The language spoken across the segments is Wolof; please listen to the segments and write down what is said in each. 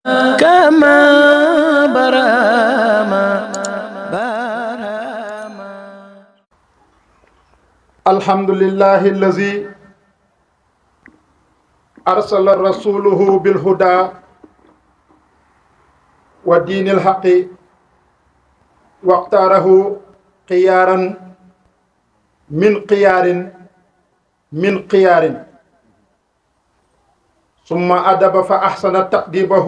كما براما براما. الحمد لله الذي أرسل رسوله بالهدى ودين الحق واختاره خيارا من خيار ثم أدب فأحسن تأديبه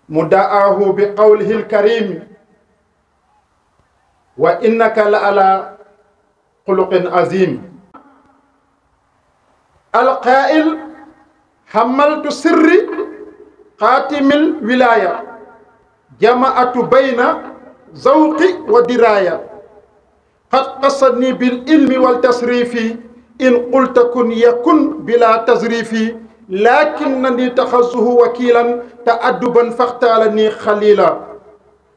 مدعاه بقوله الكريم وإنك لعلى خلق عظيم. القائل حملت سري خاتم الولاية جمعت بين ذوق ودراية قد قصدني بالعلم والتصريف إن قلت كن يكن بلا تزريف لكنني تخذه وكيلا تأدبا فاختارني خليلا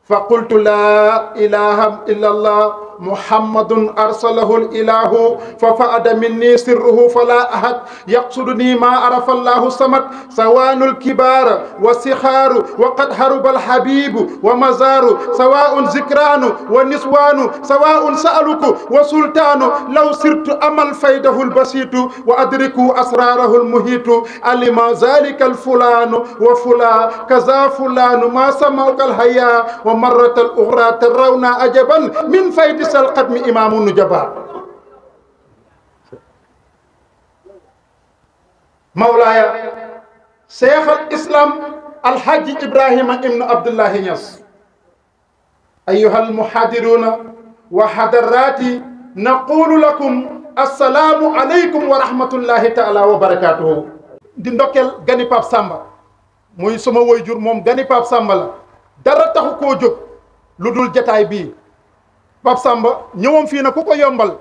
فقلت لا إله إلا الله محمد أرسله الإله ففأد مني سره فلا أحد يقصدني ما عرف الله الصمد سواء الكبار والصغار وقد هرب الحبيب ومزار سواء ذكران والنسوان سواء سألك وسلطان لو سرت أمل فيده البسيط وأدركوا أسراره المهيط علم ذلك الفلان وفلان كذا فلان ما سمعك الحياة ومرة الأخرى ترون عجبا من فيد القدم إمام النجبا. مولاي شيخ الإسلام الحاج إبراهيم ابن عبد الله نياس أيها المحاضرون وحضرات نقول لكم السلام عليكم ورحمة الله تعالى وبركاته. di ndokkeel gani Pape Samba muy sama waajur moom gani Pape Samba la dara taxu koo jóg lu dul jataay bii Pape Samba ñëwam fii na ku ko yombal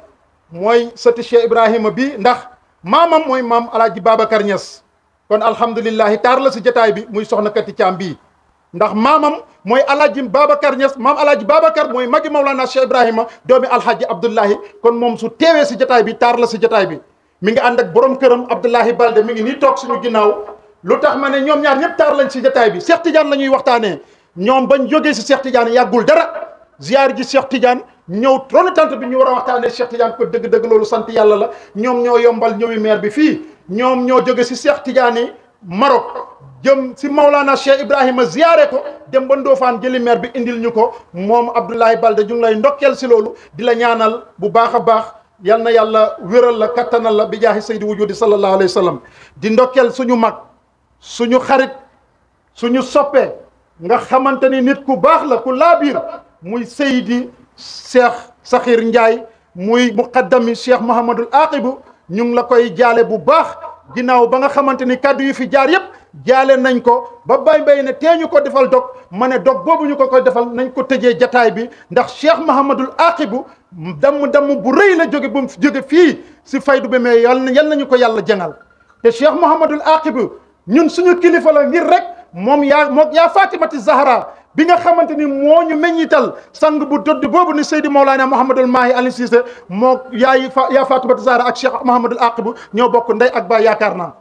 mooy sëti Cheikh Ibrahima bi ndax maamam mooy maam alaaji Babacar Niass kon alhamdulillahi taar la si jataay bi muy soxna Kati Caam bii ndax maamam mooy alaaji Babacar Niass maam alaaji Babacar mooy magi Mawlana Cheikh Ibrahima doomi alhaji Abdullahi kon moom su teewee si jataay bi taar la si jataay bi mi ngi ànd ak borom këram Abdullahi Balde mi ngi nii toog suñu ginnaaw lu tax ma ne ñoom ñaar ñëpp taar lañ si jataay bi Cheikh Tidiane la ñuy waxtaanee ñoom bañ jógee si Cheikh Tidiane yàggul dara ziyaar ji Cheikh Tidiane ñëw tronu tant bi ñu war a waxtaanee Cheikh Tidiane ko dëgg-dëgg loolu sant yàlla la ñoom ñoo yombal ñëwi maire bi fii ñoom ñoo jóge si Cheikh Tidiane Maroc jëm si Maulana Cheikh Ibrahima ziyaare ko dem ba Ndofane jëli maire bi indil ñu ko moom Abdoulaye Balde ñu ngi lay ndokkeel si loolu di la ñaanal bu baax a baax yal na yàlla wéral la kattanal la bi jaahi saydi wujudi sallallahu alayhi wa sallam di ndokkeel suñu mag suñu xarit suñu soppe nga xamante ni nit ku baax la ku laabiir muy Seydi Cheikh Sakhir Ndiaye muy muqaddami Cheikh Mouhamadul Aqibu ñu ngi la koy jaale bu baax ginnaaw ba nga xamante ni kaddu yi fi jaar yépp jaale nañ ko ba bay ne tee ñu ko defal dog ma ne dog boobu ñu ko koy defal nañ ko tëjee jataay bi ndax Cheikh Mouhamadul Aqibu damm bu rëy la jóge bu mu jóge fii si faydu bi mais yal nañu ko yàlla jàngal te Cheikh Mouhamadul Aqibu ñun suñu kilifa la ngir rek moom yaa Fatimati Zahra bi nga xamante ni moo ñu meññital sang bu dodd boobu ni Seydi Mawlana Mouhamadul Mahi Ali Cissé moo yaa Fatimati Zahra ak Cheikh Mouhamadul Aqibu ñoo bokk ndey ak baay yaakaar naa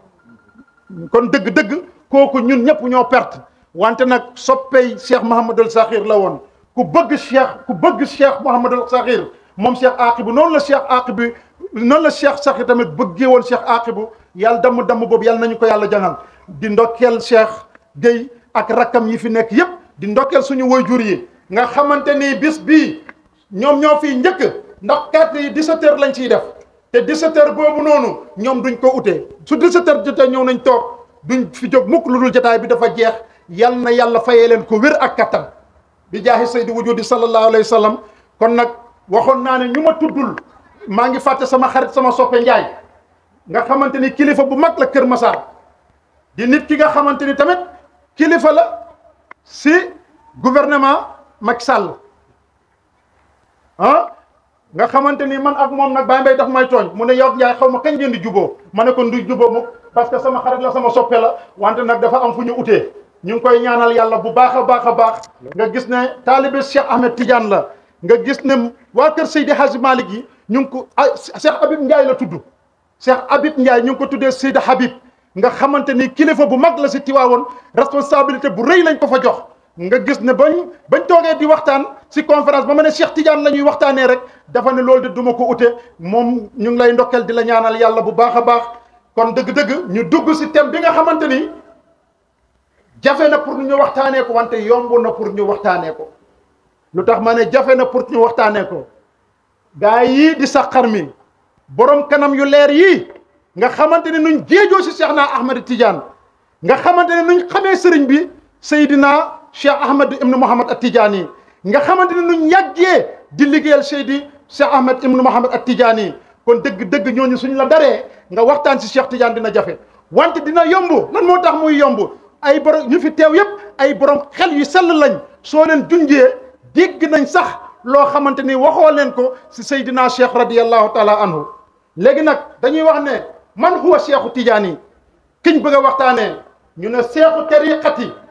kon dëgg-dëgg kooku ñun ñëpp ñoo perte wante nag soppey Cheikh Mouhamadul Sakhir la woon ku bëgg Cheikh Mouhamadul Sakhir moom Cheikh Aqibu noonu la Cheikh Sakhir tamit bëggee woon Cheikh Aqibu yàlla damm boobu yàlla nañu ko yàlla jangal di ndokkeel Cheikh Gueye ak rakkam yi fi nekk yépp di ndokkeel suñu waajur yi nga xamante ni bis bii ñoom ñoo fiy njëkk ndax carte yi 17h lañ ciy def te 17h boobu noonu ñoom duñ ko utee su 17h jotee ñëw nañ toog duñ fi jóg mukk lu dul jotaay bi dafa jeex yal na yàlla fayee leen ko wér ak kattan bi jaahi saydi wujudi sallallahu alayhi wa sallam kon nag waxoon naa ne ñu ma tuddul maa ngi fàtte sama xarit sama soppe Njaay nga xamante ni kilifa bu mag la Kër Massar di nit ki nga xamante ni tamit kilifa la si gouvernement Macky Sall nga xamante ni man ak moom nag Baye Mbaye daf may tooñ mu ne yow Njaay xaw ma kañ ngeen di juboo ma ne ko du juboo mukk parce que sama xarit la sama soppe la wante nag dafa am fu ñu utee ñu ngi koy ñaanal yàlla bu baax a baax nga gis ne taalibe Cheikh Ahmed Tidiane la nga gis ne waa kër Seydi Hadji Malick yi ñu ngi ko Cheikh Habib Ndiaye la tudd Cheikh Habib Ndiaye ñu ngi ko tuddee Seydi Habib nga xamante ni kilifa bu mag la si Tiwaawoon responsabilité bu rëy lañ ko fa jox nga gis ne bañ toogee di waxtaan si conférence ba ma ne Cheikh Tidiane la ñuy waxtaanee rek dafa ne loolu de duma ko ute moom ñu ngi lay ndokkeel di la ñaanal yàlla bu baax a baax kon dëgg-dëgg ñu dugg si thème bi nga xamante ni jafe na pour ñu waxtaanee ko wante yomb na pour ñu waxtaanee ko lu tax ma ne jafe na pour ñu waxtaanee ko gaa yii di saqar mi borom kanam yu leer yii nga xamante ne nuñ jéejoo si Cheikh na Ahmed Tidiane nga xamante ne nuñ xamee sëriñ bi Seydina Cheikh Ahmed ibn Mouhamad at Tidiane yi nga xamante ne nuñ yàggee di liggéeyal Seydi Cheikh Ahmed ibn Mouhamad at Tidiane yi kon dëgg-dëgg ñooñu suñ la daree nga waxtaan si Cheikh Tidiane dina jafe wante dina yomb lan moo tax muy yomb ay borom ñu fi teew yëpp ay borom xel yu sell lañ soo leen junjee dégg nañ sax loo xamante ni waxoo leen ko si Seydina Cheikh radiyallahu taala anhu léegi nag dañuy wax ne man huwa Cheikhu Tidiane yi kiñ bëgg a waxtaanee ñu ne cheikhu tariqati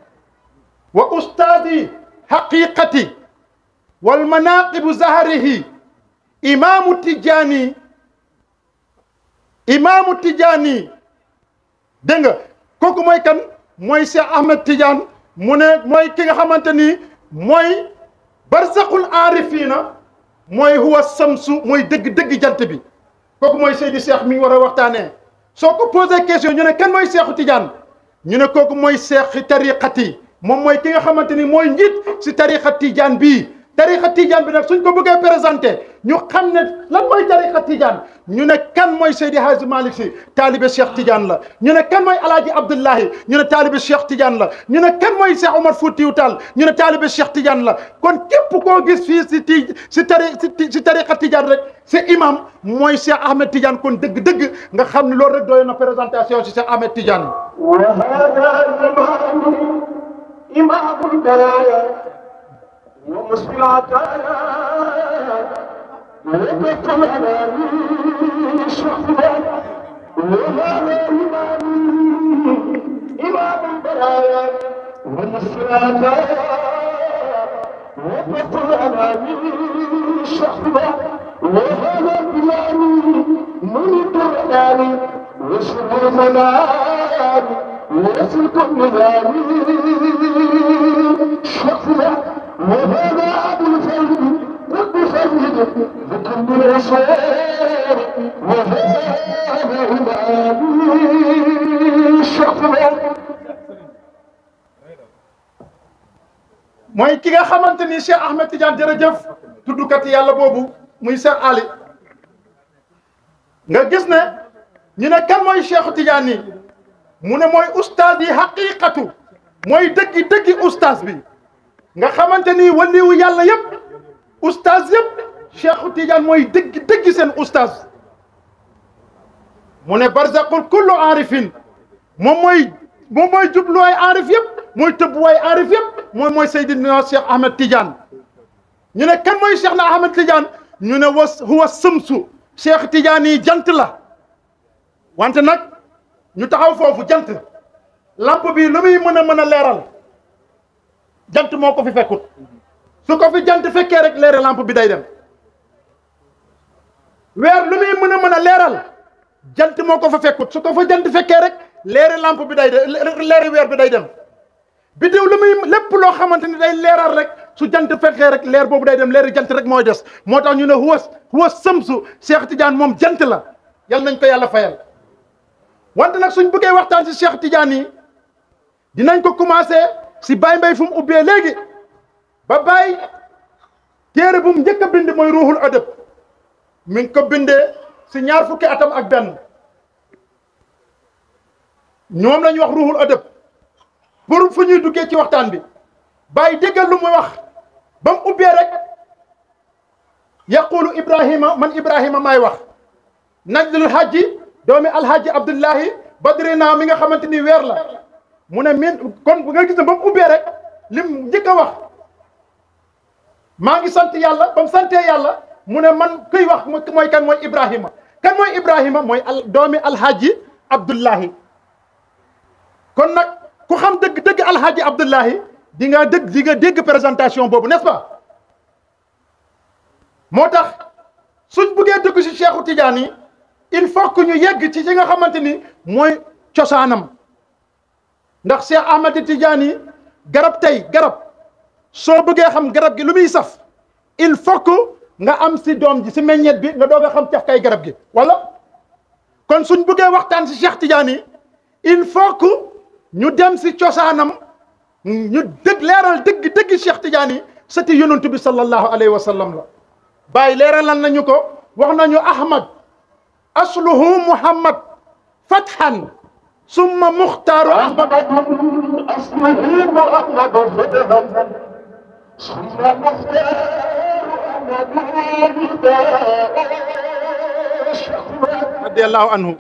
wa ustaadi haqiqati wal manaqibu zaharihi imaamu Tidiane dégg nga kooku mooy kan mooy Cheikh Ahmed Tidiane mu ne mooy ki nga xamante ni mooy barzaqul aarifina mooy huwa samsu mooy dëgg-dëgg jant bi kooku mooy Seydi Cheikh mi ñu war a waxtaanee soo ko posé question ñu ne kan mooy Cheikhu Tidiane ñu ne kooku mooy Cheikh tariqati moom mooy ki nga xamante ni mooy njiit si tariqa Tidiane bii tariqa Tidiane bi nag suñ ko bëggee présenté ñu xam ne lan mooy tariqa Tidiane ñu ne kan mooy Seydi Hadji Malick Sy taalibe Cheikh Tidiane la ñu ne kan mooy Alaaji Abdullahi ñu ne taalibe Cheikh Tidiane la ñu ne kan mooy Cheikh Omar Foutiyou Tall ñu ne taalibe Cheikh Tidiane la kon képp koo gis fii si tariqa Tidiane rek si imam mooy Cheikh Ahmed Tidiane kon dëgg-dëgg nga xam ne loolu rek doy na présentation si Cheikh Ahmed Tidiane ومسبلات وبكل شخص إمام البرايا ومسبلات وبكل شخص وهذا الإمام منيت الأنام وشر المنام ويسلك النظام شخص وهذا أبو الفرد رب فرد بكل رسول وهذا إمام الشخص mooy ki nga xamante ni Cheikh Ahmed Tidiane jërëjëf tuddukati yàlla boobu muy Cheikh Ali nga gis ne ñu ne kan mooy Cheikh Tidiane yi mu ne mooy ustaas yi haqiqatu mooy dëggi ustaas bi nga xamante ni waliwu yàlla yëpp ustaas yëpp Cheikh Tidiane mooy dëgg seen ustaas mu ne barzaqul kullu aarifin moom mooy jubluwaay aarif yëpp mooy tëbbuwaay aarif yëpp mooy Seydina Cheikh Ahmed Tidiane ñu ne kan mooy Cheikh na Ahmed Tidiane ñu ne huwa samsu Cheikh Tidiane yi jant la wante nag ñu taxaw foofu jant lampe bi lu muy mën a leeral jant moo ko fi fekkut su ko fi jant fekkee rek leere lampe bi day dem weer lu muy mën a leeral jant moo ko fa fekkut su ko fa jant fekkee rek leere lampe bi day dem leere weer bi day dem biddiw lu muy lépp loo xamante ni day leeral rek su jant fekkee rek leer boobu day dem leeri jant rek mooy des moo tax ñu ne huwa samsu Cheikh Tidiane moom jant la yal nañ ko yàlla fayal wante nag suñ bëggee waxtaan si Cheikh Tidiane yi dinañ ko commencé si Baye Mbaye fu mu ubbee léegi ba Baye téere bu mu njëkk a bind mooy ruuxul adab mi ngi ko bindee si 20 fukki atam ak benn ñoom lañu wax ruuxul adab pour fu ñuy duggee ci waxtaan bi Baye déggal lu muy wax ba mu ubbee rek yaqulu Ibrahima man Ibrahima maay wax najdul hajji doomi alhaji Abdullahi Badrina mi nga xamante ni weer la mu ne min kon bu nga gis ne ba mu ubbee rek lim njëkk a wax maa ngi sant yàlla ba mu santee yàlla mu ne man kuy wax mooy kan mooy Ibrahima kan mooy Ibrahima mooy doomi alhaji Abdullahi kon nag ku xam dëgg alhaji Abdullahi di nga dégg présentation boobu n'est-ce pas moo tax suñ buggee dëgg si Cheikhu Tidiane yi il faut que ñu yegg ci nga xamante ni mooy cosaanam ndax Cheikh Ahmed Tidiane garab tey garab soo bëggee xam garab gi lu muy saf il faut que nga am si doom ji si meññeet bi nga doog a xam caf kay garab gi wala kon suñ bëggee waxtaan si Cheikh Tidiane il faut que ñu dem si cosaanam ñu leeral dëgg Cheikh Tidiane sëti yonent bi sallallahu alayhi wa sallam la bàyyi leeralal nañu ko wax nañu Ahmad asluhu Muhammad fathan summa muxtaaru Ahmad asluhu Muhammad fathan summa muxtaaru Ahmad radiyallahu anhu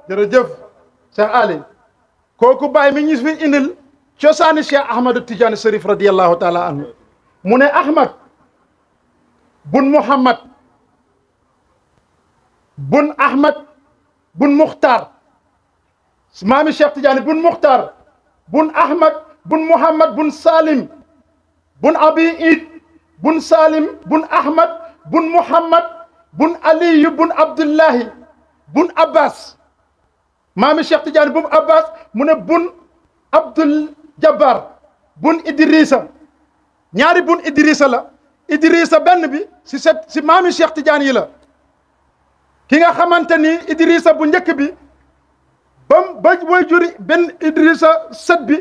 jërëjëf Cheikh Ali kooku Baye mi ñu fi indil cosaani Cheikh Ahmad Tidiane Cherif radiyallahu taala anhu mu ne Ahmad bun Muhammad bun Ahmad bun Muxtaar maami Cheikh Tidiane bun Muxtaar bun Ahmad bun Muhammad bun Salim bun Abi Id bun Salim bun Ahmad bun Muhammad bun Aliyu bun Abdullahi bun Abbas maami Cheikh Tidiane bun Abbas mu ne bun Abdul Jabbar bun Idrissa ñaari bun Idrissa la Idrissa benn bi si maami Cheikh Tidiane yi la ki nga xamante ni Idrissa bu njëkk bi ba way juri benn Idrissa sët bi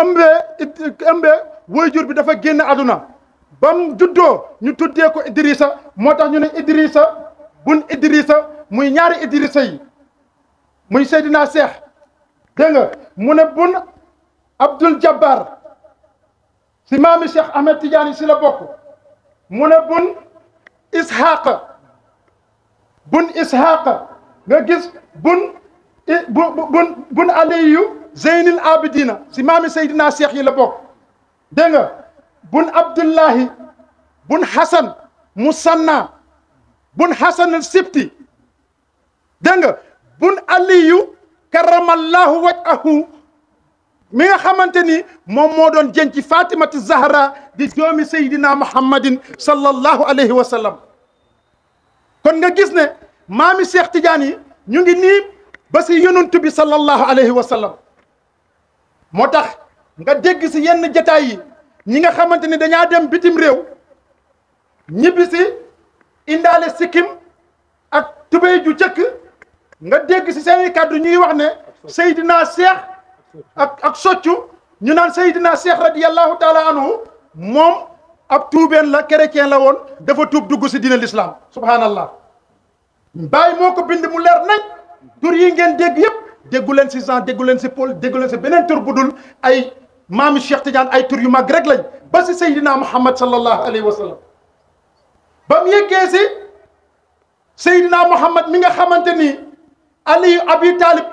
ëmbee way jur bi dafa génn àdduna bam juddoo ñu tuddee ko Idrissa moo tax ñu ne Idrissa bun Idrissa muy ñaari Idrissa yi muy Seydina Cheikh dégg nga mu ne bun Abdul Jabbar si maami Cheikh Ahmed Tidiane si la bokk mu ne bun Ishaqa nga gis bun Aliyu Zeynil Abidina si maami Seydina Cheikh yi la bokk dégg nga bun Abdullahi bun Hasan Musanna bun Hasan al Sibti dégg nga bun Aliyu karamallahu wajhahu mi nga xamante ni moom moo doon jën ci Fatimatu Zahra di doomi Seydina Muhammadin sallallahu alayhi wa sallam kon nga gis ne maami Cheikh Tidiane yi ñu ngi nii ba si yonent bi sallallahu alayhi wa sallam moo tax nga dégg si yenn jataay yi ñi nga xamante ni dañaa dem bitim réew ñibbi si indaale sikkim ak tubéy ju jëkk nga dégg si seeni kàddu ñuy wax ne Seydina Cheikh ak soccu ñu naan Seydina Cheikh radiyallahu taala anhu moom ab tuubeen la chrétien la woon dafa tuub dugg si diina l'islam subhanallah Baye moo ko bind mu leer nañ tur yi ngeen dégg yëpp déggu leen si Jean déggu leen si Paul déggu leen si beneen tur bu dul ay maami Cheikh Tidiane ay tur yu mag rek lañ ba si Seydina Muhammad sallallahu alayhi wa sallam ba mu yeggee si Seydina Muhammad mi nga xamante ni Ali Abi Talib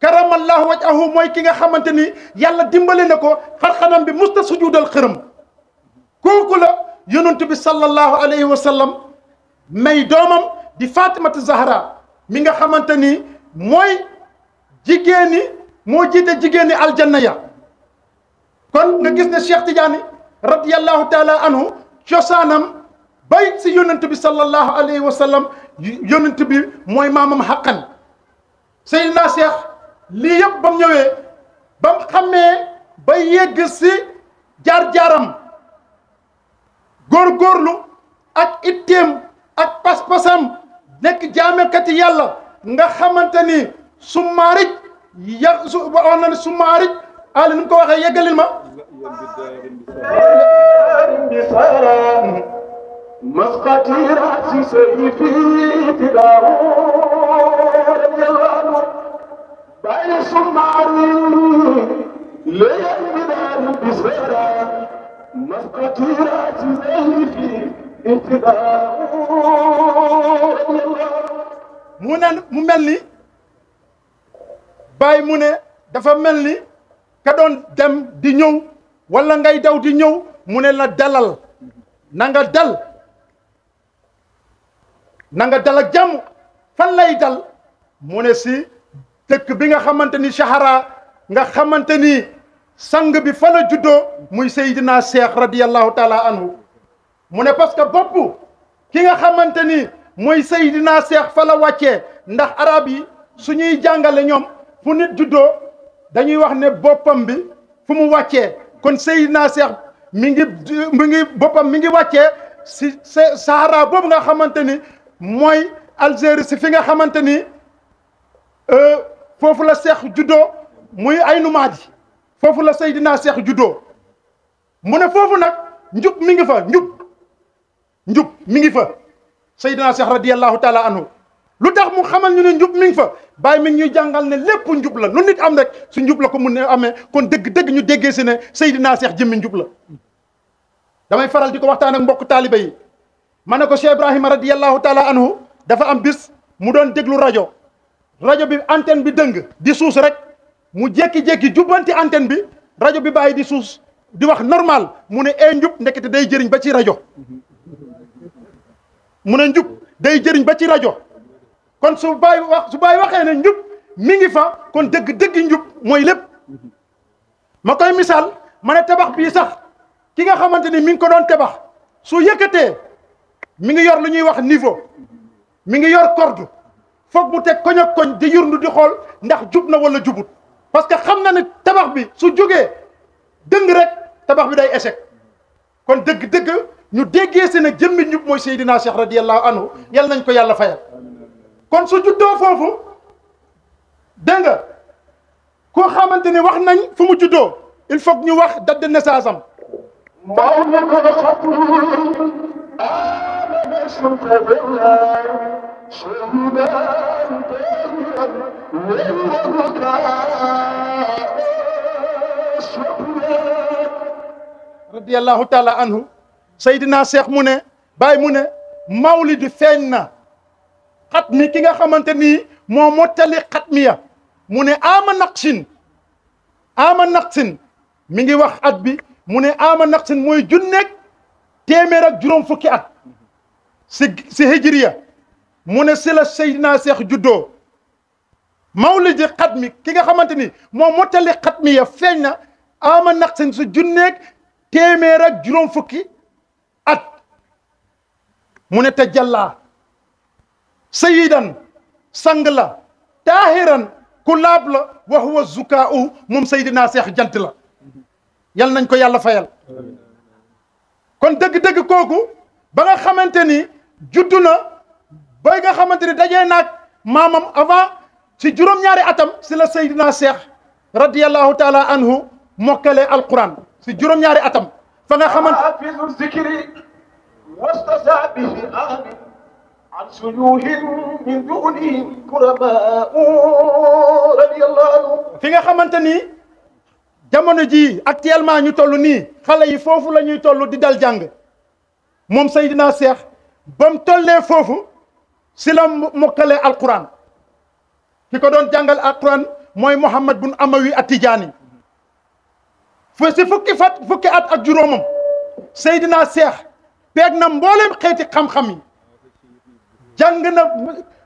karamallahu wajhahu mooy ki nga xamante ni yàlla dimbale na ko xar-xanam bi musta sujudal xërëm kooku la yonent bi sallallahu alayhi wa sallam may doomam di Fatimatu Zahra mi nga xamante ni mooy jigéeni moo jiite jigéeni aljanna ya kon nga gis ne Cheikh Tidiane radiyallahu taala anhu cosaanam bay si yonent bi sallallahu alayhi wa sallam yonent bi mooy maamam xaqan Seydina Cheikh lii yëpp ba mu ñëwee ba mu xamee ba yegg si jaar-jaaram góorgóorlu ak itteem ak pas-pasam nekk jaamekati yàlla nga xamante ni summaarij ya su wax na ne summaarij ali nu mu ko waxee yeggalil ma مسقتي رأسي سيفي تداو بين سماري ليل بدار بسرى مسقتي رأسي سيفي تداو mu mel ni Baye mu ne dafa mel ni ka doon dem di ñëw wala ngay daw di ñëw mu ne la dalal na nga dal ak jàmm fan lay dal mu ne si dëkk bi nga xamante ni Sahara nga xamante ni sang bi fa la juddoo muy Seydina Cheikh radiyallahu taala anhu mu ne parce que bopp ki nga xamante ni mooy Seydina Cheikh fa la wàccee ndax arab yi suñuy jàngale ñoom fu nit juddoo dañuy wax ne boppam bi fu mu wàccee kon Seydina Cheikh mi ngi boppam mi ngi wàccee si Sahara boobu nga xamante ni mooy Algérie si fi nga xamante ni foofu la Cheikh juddoo muy Aynu Maadi foofu la Seydina Cheikh juddoo mu ne foofu nag njub mi ngi fa njub mi ngi fa Seydina Cheikh radiyallahu taala anhu lu tax mu xamal ñu ne njub mi ngi fa bàyyi mi ñuy jàngal ne lépp njub la lu nit am rek su njub la ko mun ne amee kon dëgg-dëgg ñu déggee si ne Seydina Cheikh jëmmi njub la damay faral di ko waxtaan ak mbokk taaliba yi ma ne ko Cheikh Ibrahima radiyallahu taala anhu dafa am bis mu doon déglu rajo bi antenne bi dëng di suus rek mu jékki-jékki jubbanti antenne bi rajo bi bàyyi di suus di wax normal mu ne njub ndekete day jëriñ ba ci rajo mu ne njub day jëriñ ba ci rajo kon su bàyyi waxee ne njub mi ngi fa kon dëgg njub mooy lépp ma koy misaal ma ne tabax bii sax ki nga xamante ni mi ngi ko doon tabax su yëkkatee mi ngi yor lu ñuy wax niveau mi ngi yor corde foog mu teg koñ ak koñ di yurndu di xool ndax jub na wala jubut parce que xam na ne tabax bi su jógee dëng rek tabax bi day échec kon dëgg ñu déggee si ne jëmmi njub mooy Seydina Cheikh radiyallahu anhu yal nañ ko yàlla fayal kon su juddoo foofu dégg nga koo xamante ni wax nañ fu mu juddoo il faut que ñu wax date de naissance am radiyallahu taala anhu Seydina Cheikh mu ne Baye mu ne mawlidi feeñ na xat mi ki nga xamante ni moo mottali xat mi ya mu ne ama naqsin mi ngi wax at bi mu ne ama naqsin mooy junneeg téeméer ak juróom fukki at si hijriya mu ne si la Seydina Cheikh juddoo mawlidi xat mi ki nga xamante ni moo mottali xat mi ya feeñ na ama naqsin su junneeg téeméer ak juróom fukki at mu ne tajalla sayidan sang la taahiran ku laab la wa huwa zukaau moom Seydina Cheikh jant la yal nañ ko yàlla fayal kon dëgg-dëgg kooku ba nga xamante ni juddu na ba nga xamante ni dajee naag maamam avant si juróom-ñaari atam si la Seydina Cheikh radiyallahu taala anhu mokkale alquran si juróom-ñaari atam fa nga xamante حافظ الذكر واستسى به آمن عن سيوه من دونهم كرماء رضي الله عنه fi nga xamante ni jamono ji actuellement ñu toll nii xale yi foofu la ñuy toll di dal jàng moom Seydina Cheikh ba mu tollee foofu si la mokkale alquran ki ko doon jàngal alquran mooy Mouhamad bun Amawi At-Tijaani si fukki at ak juróomam Seydina Cheikh peeg na mboolem xeeti xam-xam yi jàng na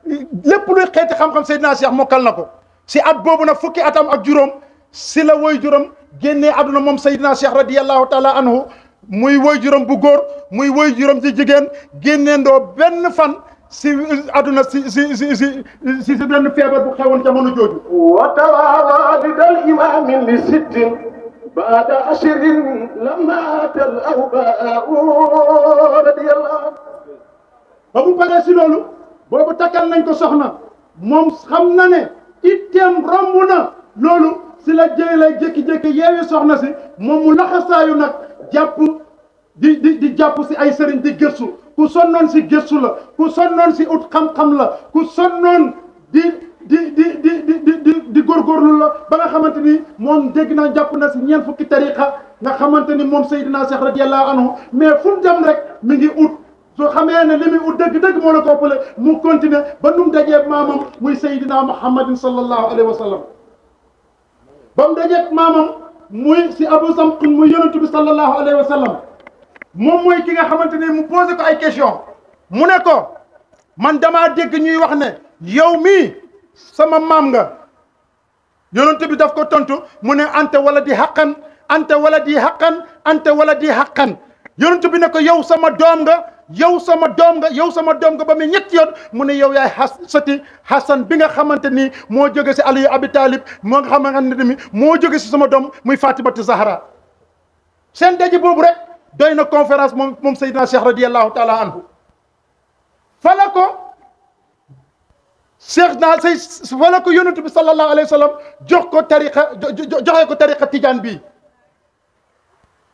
lépp luy xeeti xam-xam Seydina Cheikh mokkal na ko si at boobu nag fukki atam ak juróom si la woy juróom génnee àdduna moom Seydina Cheikh radiyallahu taala anhu muy woy juróom bu góor muy woy juróom si jigéen génneendoo benn fan si àdduna si benn feebar bu xewoon jamono jooju. wa tawaa walidal imaam li sittin baada ashrin lamma tal awbaa'u radiyallahu ba mu paree si loolu boobu takkal nañ ko soxna moom xam na ne itteem romb na loolu si la lay jékki-jékki yeewi soxna si moom mu laxasaayu nag jàpp di jàpp si ay sëriñ di gëstu ku sonnoon si gëstu la ku sonnoon si ut xam-xam la ku sonnoon di góorgóorlu la ba nga xamante ni moom dégg naa jàpp na si ñeent fukki tariqa nga xamante ni moom Seydina Cheikh radiyallahu anhu mais fu mu dem rek mi ngi ut soo xamee ne li muy ut dëgg-dëgg moo la ko ëppale mu continuer ba nu mu dajeeg maamam muy Seydina Muhammadin sallallahu alayhi wa sallam ba mu dajeeg maamam muy si Abu Zamqin muy yonent bi sallallahu alayhi wa sallam moom mooy ki nga xamante ni mu posé ko ay question mu ne ko man damaa dégg ñuy wax ne yow mii sama maam nga yonent bi daf ko tontu mu ne anta wala di xaqan anta wala di xaqan anta wala di xaqan yonent bi ne ko yow sama doom nga yow sama doom nga yow sama doom nga ba muy ñetti yoon mu ne yow yaay sati Hasan bi nga xamante ni moo jóge si Aliyu Abi Talib moo nga xamante ni moo jóge si sama doom muy Fatimatu Zahra seen daje boobu rek doy na conférence moom Seydina Cheikh radiyallahu taala anhu fala ko Cheikh naa say fala ko yonent bi sallallahu alayhi wa sallam joxe ko tariqa tijaan bii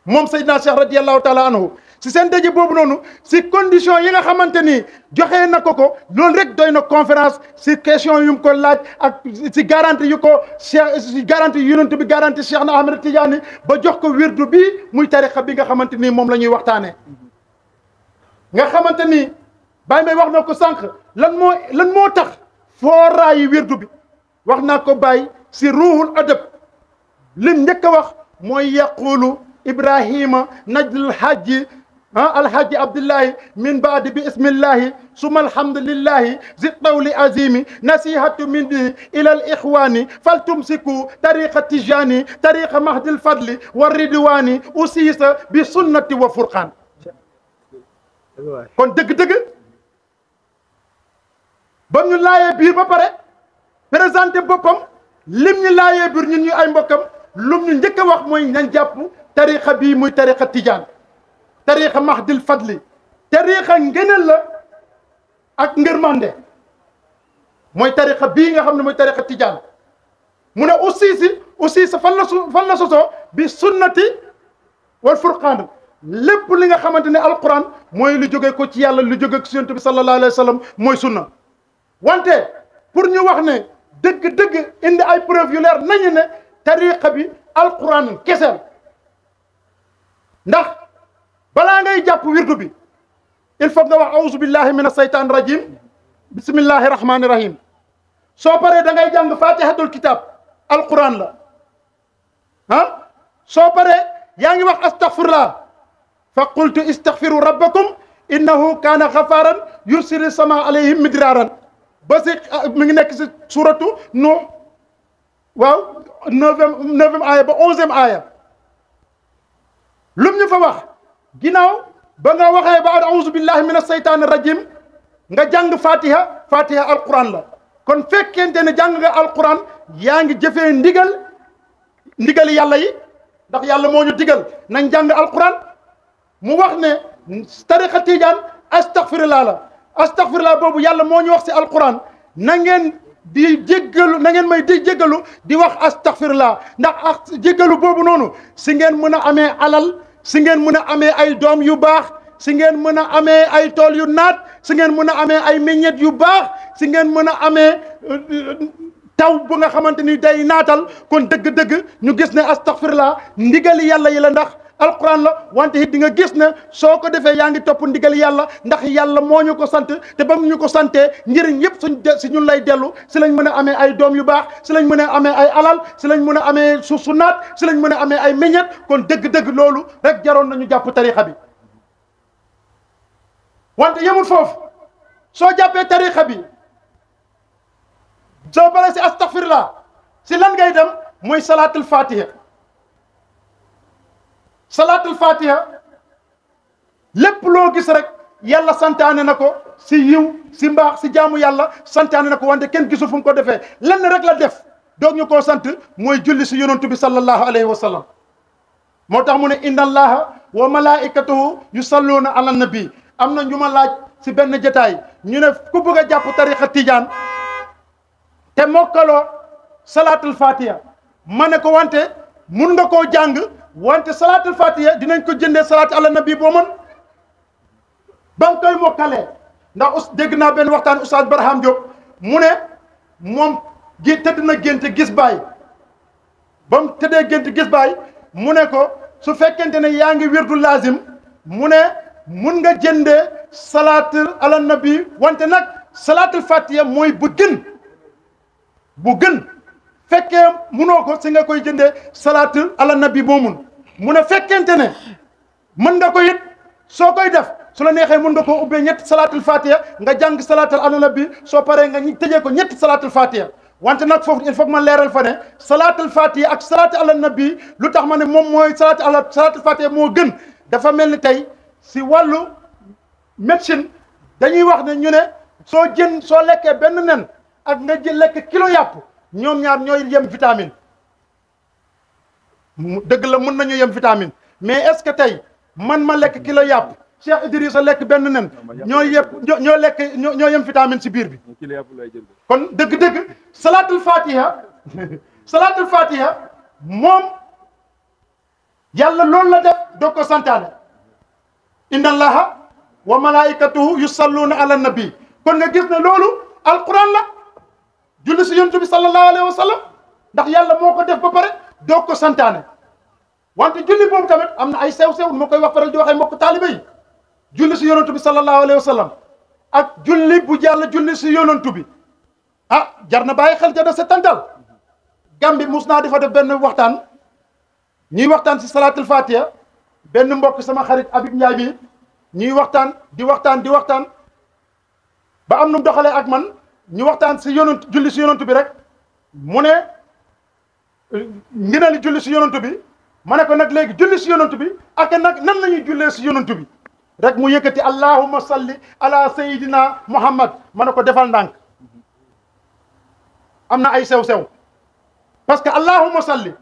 moom Seydina Cheikh radiyallahu taala anhu si seen daje boobu noonu si condition yi nga xamante ni joxe na ko loolu rek doy na conférence si question yu mu ko laaj ak si garantie yu ko Cheikh si garantie yonent bi garantie Cheikh na Ahmed Tidiane ba jox ko wirdu bi muy tariqa bi nga xamante ni moom la ñuy waxtaanee. nga xamante ni Baye Mbaye wax na ko sànq lan moo tax fooraayu wirdu bi wax naa ko Baye si ruuhul adab lim njëkk a wax mooy yaqulu Ibrahima najdul hajji alhaji Abdullahi min baadi bi ismillahi suma alhamdulillahi zi tawli azimi nasihatu minni ila al ixwani faltumsiku tariqa tijani tariqa mahdil fadli wa ridwani usiisa bi sunnati wa furqaan kon dëgg-dëgg ba ñu laayee biir ba pare présenté boppam lim ñu laayee biir ñun ñu ay mbokkam lum ñu njëkk a wax mooy nañ jàpp tariqa bii muy tariqa tijaan tariqa mahdil fadli tariqa ngëneel la ak ngërmande mooy tariqa bii nga xam ne mooy tariqa tijaan mu ne aussi fan la sosoo bi sunnati wal furqaan lépp li nga xamante ne alquran mooy lu jóge ko ci yàlla lu jóge ko ci yonent bi sallallahu alayhi wa sallam mooy sunna wante pour ñu wax ne dëgg-dëgg indi ay preuve yu leer nañu ne tariqa bi alquran keseel ndax balaa ngay jàpp wirdu bi il faut nga wax auzu billahi min asaytan rajim bismillahi rahmani rahim soo paree da ngay jàng fatihatul kitab alquran la soo paree yaa ngi wax astaghfirullah fa qultu istaghfiru rabbakum innahu kaana ghafaran yursili sama alayhim midraran ba si mi ngi nekk si suratu Nuh waaw neuvième aaya ba 11e aaya lum ñu fa wax ginnaaw ba nga waxee ba auzu billahi min asaytaani rajim nga jàng fatiha alquran la kon fekkente ne jàng nga alquran yaa ngi jëfee ndigal yàlla yi ndax yàlla moo ñu digal nañ jàng alquran mu wax ne tariqa tijaan astaghfirullah la astaghfirullah boobu yàlla moo ñu wax si alquran na ngeen di jéggalu na ngeen may di jéggalu di wax astaghfirullah ndax jéggalu boobu noonu si ngeen mën a amee alal si ngeen mën a amee ay doom yu baax si ngeen mën a amee ay tool yu naat si ngeen mën a amee ay meññeet yu baax si ngeen mën a amee taw bu nga xamante ni day naatal kon dëgg-dëgg ñu gis ne astaghfirullah ndigali yàlla yi la ndax alquran la wante it di nga gis ne soo ko defee yaa ngi topp ndigali yàlla ndax yàlla moo ñu ko sant te ba mu ñu ko santee njëriñ yëpp si ñun lay dellu si lañ mën a amee ay doom yu baax si lañ mën a amee ay alal si lañ mën a amee suuf su naat si lañ mën a amee ay meññet kon dëgg-dëgg loolu rek jaroon nañu jàpp tariqa bi wante yemul foofu soo jàppee tariqa bi soo paree si astaghfirullah si lan ngay dem mooy salaatul fatiha. salaatul fatiha lépp loo gis rek yàlla santaane na ko si yiw si mbaax si jaamu yàlla santaane na ko wante kenn gisul fu mu ko defee lenn rek la def doog ñu koo sant mooy julli si yonantu bi sallallahu alayhi wa sallam. moo tax mu ne inna allaha wa malaikatahu yusalluuna ala nabi. am na ñu ma laaj si benn jotaay ñu ne ku bëgg a jàpp tariqa tijaan te mokkaloo salaatul fatiha ma ne ko wante mun nga koo jàng wante salaatul fatiha dinañ ko jëndee salaatu ala nabi boo mën ba nga koy mokkalee. ndax dégg naa benn waxtaan Oustaz Barham Diop mu ne moom tëdd na gént gis baay ba mu tëddee gént gis baay mu ne ko su fekkente ne yaa ngi wirdu lazim mu ne mun nga jëndee salaatul ala nabi wante nag salaatul fatiha mooy bu gën fekkee munoo ko si nga koy jëndee salaatul ala nabi moomun mu ne fekkente ne mën nga ko it soo koy def su la neexee mën nga koo ubbee ñetti salaatul fatiha nga jàng salaatul ala nabi soo paree nga tëjee ko ñetti salaatul fatiha. wante nag foofu il faut que ma leeral fa ne salaatul fatiha ak salaatul ala nabi lu tax ma ne moom mooy salaatul fatiha moo gën dafa mel ni tey si wàllu médecine dañuy wax ne ñu ne soo lekkee benn nen ak nga jël lekk kilo yàpp ñoom ñaar ñooy yem vitamine dëgg la mën nañu yem vitamine mais est-ce que tey man ma lekk kilo yàpp Cheikh Idrissa lekk benn nen ñoo yem vitamine si biir bi kon dëgg-dëgg salaatul fatiha moom yàlla loolu la def doo ko santaane inna allaha wa malaikatuhu yusalluuna ala nabi kon nga gis ne loolu alquran la julli si yonent bi sallallahu alayhi wa sallam ndax yàlla moo ko def ba pare doo ko santaane wante julli boobu tamit am na ay sew-sew nu ma koy wax faral di waxee mbokk taaliba yi julli si yonent bi sallallahu alayhi wa sallam ak julli bu jàll julli si yonent bi jar na bàyyi xel jada setantal Gàmbi mus naa dafa def benn waxtaan ñuy waxtaan si salaatul fatiha benn mbokk sama xarit Habib Ndiaye bi ñuy waxtaan di waxtaan ba am nu mu doxalee ak man ñu waxtaan si yonent julli si yonent bi rek mu ne nginali julli si yonent bi ma ne ko nag léegi julli si yonent bi ak nag nan la ñuy jullee si yonent bi rek mu yëkkati allahumma salli ala sayidina muhammad ma ne ko defal ndànk am na ay sew-sew parce que allahumma salli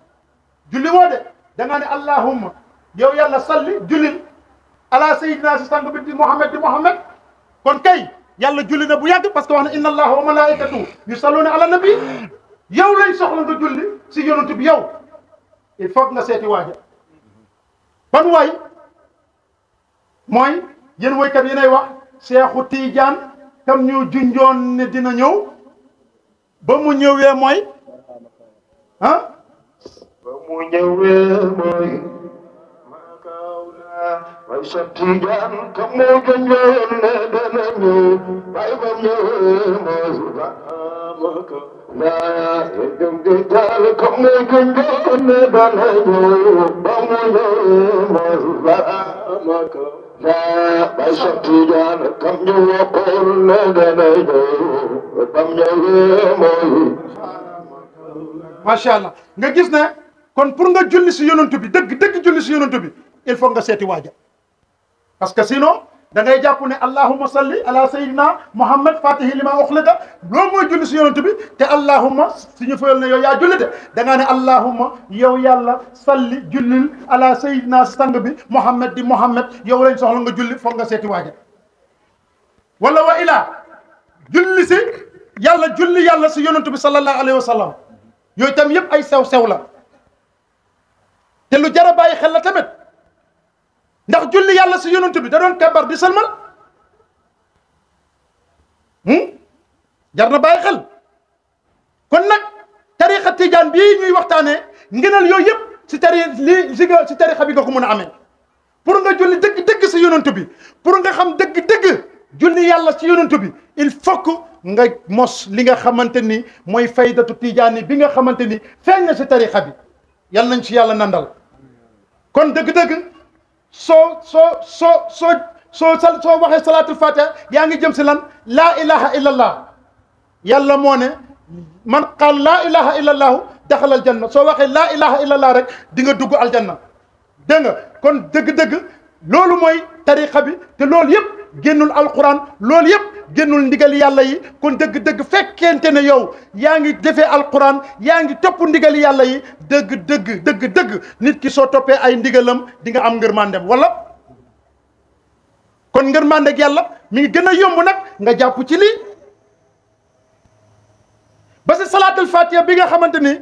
julli woo de da ngaa ne allahumma yow yàlla salli jullil ala sayidina si sang bi di muhammad kon kay yàlla julli na bu yàgg parce que wax na inna allaha wa malaikatu yusalluna ala nabi yow lañ soxla nga julli si yonent bi yow il faut nga seeti waaja ban waay mooy yéen woykat yéenay wax Seexu Tijaan kam ñu junjoon ne dina ñëw ba mu ñëwee mooy ba mu ñëwee mooy way Seex Tijaan kam mu junjoon ne dina ñëw bay ba ñëwee mooy لا يجب جدال كم يجنجون بنيو بمنيو مزلامك لا بشت جان كم يقول بنيو بمنيو ما شاء الله nga gis ne kon pour nga julli si yonent bi dëgg julli si yonent bi il faut nga seeti waaja parce que sinon da ngay jàpp ne allahumma salli ala sayyidina muhammad fatihi lima uxlika loolu mooy julli si yonent bi te allahumma suñu fayal ne yow yaa julli de da ngaa ne allahumma yow yàlla salli jullil ala sayyidina sang bi muhammad di muhammad yow lañ soxla nga julli foog nga seeti waaja wala wa ila julli si yàlla si yonent bi sallallahu alayhi wa sallam yooyu tam yëpp ay sew-sew la te lu jar a bàyyi xel la tamit ndax julli yàlla si yonent bi da doon kabar di salmal jar na bàyyi xel kon nag tariqa tijaan bii ñuy waxtaanee ngënal yooyu yëpp si tariqa bi nga ko mën a amee pour nga julli dëgg si yonent bi pour nga xam dëgg julli yàlla si yonent bi il faut que nga mos li nga xamante ni mooy faydatu tijaani bi nga xamante ni feeñ na si tariqa bi yàlla nañ ci yàlla nandal kon dëgg soo waxee salaatul fatiha yaa ngi jëm si lan laa ilaha illallah yàlla moo ne man qaal laa ilaha illa allahu daxala aljanna soo waxee laa ilaha illa allah rek di nga dugg aljanna dégg nga kon dëgg-dëgg loolu mooy tariqa bi te loolu yëpp génnul alquran loolu yëpp génnul ndigal yàlla yi kon dëgg-dëgg fekkente ne yow yaa ngi defee alquran yaa ngi topp ndigal yàlla yi dëgg nit ki soo toppee ay ndigalam di nga am ngërmandem wala kon ngërmandeg yàlla mi ngi gën a yomb nag nga jàpp ci lii ba si salaatul fatiha bi nga xamante ni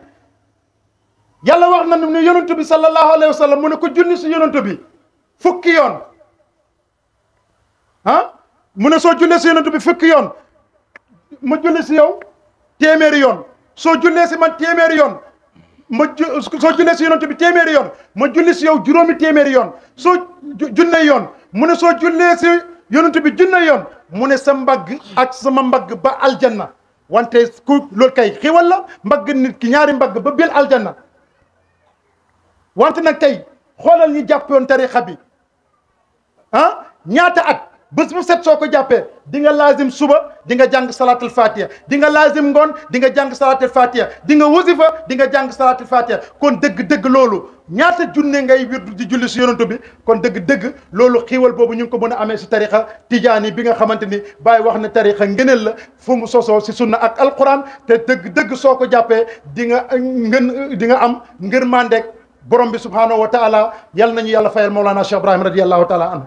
yàlla wax na ne yonent bi sallallahu alayhi wa sallam mu ne ko julli si yonent bi fukki yoon mu ne soo jullee si yonent bi fukki yoon ma julli si yow téeméeri yoon soo jullee si man téeméeri yoon soo jullee si yonent bi téeméeri yoon ma julli si yow juróomi téeméeri yoon soo junne yoon mu ne soo jullee si yonent bi junne yoon mu ne sa mbagg ak sama mbagg ba aljanna wante ku loolu kay xiwal la mbagg nit ki ñaari mbagg ba bil aljanna wante nag tey xoolal ñu jàppoon tarixa bi ñaata at bés bu set soo ko jàppee di nga laazim suba di nga jàng salatul fatiha di nga laazim ngoon di nga jàng salatul fatiha di nga wasifa di nga jàng salatul fatiha kon dëgg-dëgg loolu ñaata junne ngay wirdu di julli si yonantu bi kon dëgg-dëgg loolu xiiwal boobu ñu ngi ko mën a amee si tarixa tijaani bi nga xamante ni Baay wax ne tarixa ngëneel la fu mu sosoo si sunna ak alquran te dëgg-dëgg soo ko jàppee di nga am ngërmandeeg borom bi subhanahu wa taala yal nañu yàlla fayal Mawlana Cheikh Ibrahim radiyallahu taala anhu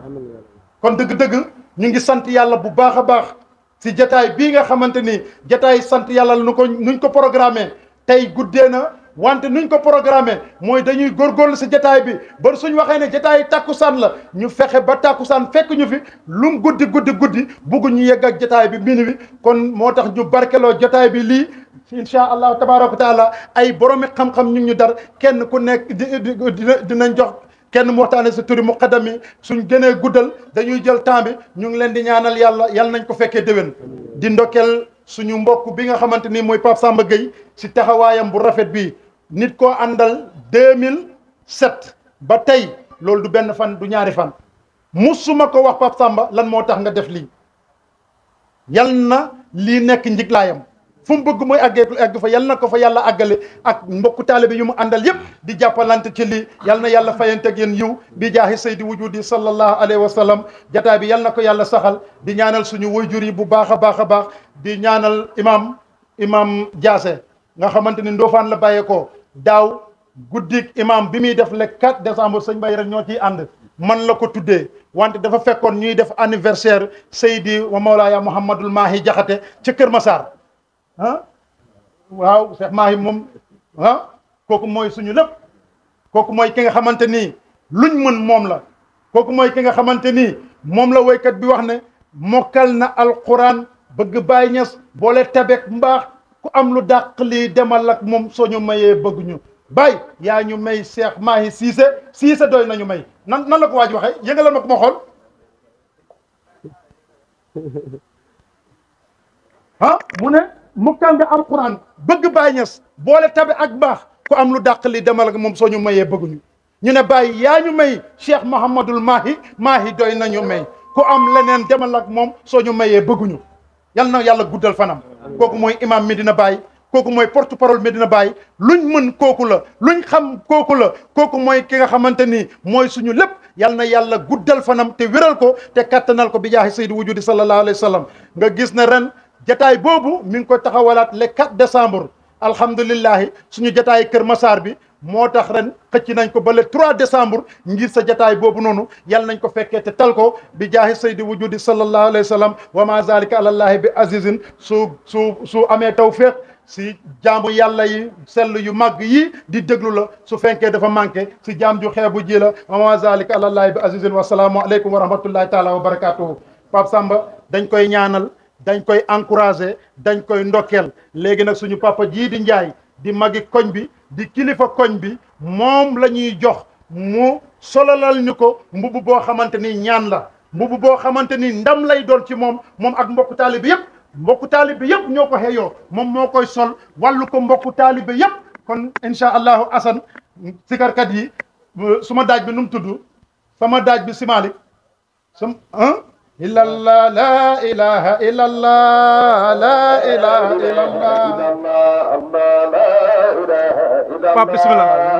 kon dëgg-dëgg ñu ngi sant yàlla bu baax a baax si jataay bii nga xamante ni jataay sant yàlla nuñ ko programmé tey guddee na wante nuñ ko programmé mooy dañuy góorgóorlu si jataay bi ba suñ waxee ne jataay tàkkusaan la ñu fexe ba tàkkusaan fekk ñu fi lum guddi bugg ñu yegg ak jataay bi minuit kon moo tax ñu barkeloo jataay bi lii insha allahu tabaraka wa taala ay boromi xam-xam ñu dar kenn ku nekk dinañ jox kenn mu waxtaane sa turi muqaddam yi suñ gënee guddal dañuy jël temps bi ñu ngi leen di ñaanal yàlla nañ ko fekkee déwén di ndokkeel suñu mbokk bi nga xamante ni mooy Pape Samba Gueye si taxawaayam bu rafet bi nit koo àndal 2007 ba tey loolu du benn fan du ñaari fan musuma ko wax Pape Samba lan moo tax nga def lii yal na lii nekk njiglaayam fu mu bëgg mooy egg fa yal na ko fa yàlla àggale ak mbokku taalibe yu mu àndal yëpp di jàppalante ci lii yal na yàlla fayanteeg yéen yiw bi jaahi saydi wujudi sallallahu alayhi wa sallam jataay bi yal na ko yàlla saxal di ñaanal suñu waajur yi bu baax a baax di ñaanal imam Diassé nga xamante ni Ndofane la bàyyeekoo daaw guddik imam bi muy def le 4 décembre sëñ Baye rek ñoo ciy ànd man la ko tuddee wante dafa fekkoon ñuy def anniversaire Seydi wa Mawlaaya Mouhamadul Mahi Jaxate ca Kër Massar waaw Cheikh Mahi moom kooku mooy suñu lépp kooku mooy ki nga xamante ni luñ mën moom la kooku mooy ki nga xamante ni moom la woykat bi wax ne mokkal na alquran bëgg Baay Ñas boole tabek mbaax ku am lu dàq lii demal ak moom soo ñu mayee bëgguñu Baay yaa ñu may Cheikh Mahi Cissé doy nañu may nan la ko waaj waxee yëngalal ma ko ma xool mu ne mokkal nga alquran bëgg Baay Ñas boole tabe ak mbaax ku am lu dàq lii demal ak moom soo ñu mayee bëgguñu ñu ne Baay yaa ñu may Cheikh Mouhamadul Mahi doy nañu may ku am leneen demal ak moom soo ñu mayee bëgguñu yal na yàlla guddal fanam kooku mooy imam Medina Baye kooku mooy porte parole Medina Baye luñ mën kooku la luñ xam kooku la kooku mooy ki nga xamante ni mooy suñu lépp yal na yàlla guddal fanam te wéral ko te kattanal ko bi jaahi saydi wujudi sallallahu alayhi wa sallam nga gis ne ren jataay boobu mi ngi koy taxawalaat le 4 décembre alhamdulillahi suñu jataay Kër Massar bi moo tax ren xëcc nañ ko ba le 3 décembre ngir sa jataay boobu noonu yal nañ ko fekkee te tal ko bi jaahi saydi wujudi sallallahu alayhi wa sallam wa ma zalika alallahi bi azizin su amee tawfiq si jaamu yàlla yi sell yu màgg yi di déglu la su fekkee dafa manqué si jaam ju xeebu ji la wa ma zalika alallahi bi azizin wa salaamu aleykum wa rahmatullahi taala wa barakatuhu Pape Samba dañ koy ñaanal dañ koy encouragé dañ koy ndokkeel léegi nag suñu papa jii di Njaay di magi koñ bi di kilifa koñ bi moom la ñuy jox mu solalal ñu ko mbubu boo xamante ni ñaan la mbubu boo xamante ni ndam lay doon ci moom ak mbokku taalibe yëpp ñoo ko xeeyoo moom moo koy sol wàllu ko mbokku taalibe yëpp kon incha allahu asan sikarkat yi suma daaj bi nu mu tudd sama daaj bi si Malick إلا الله لا إله إلا الله لا إله إلا الله Pape bismillah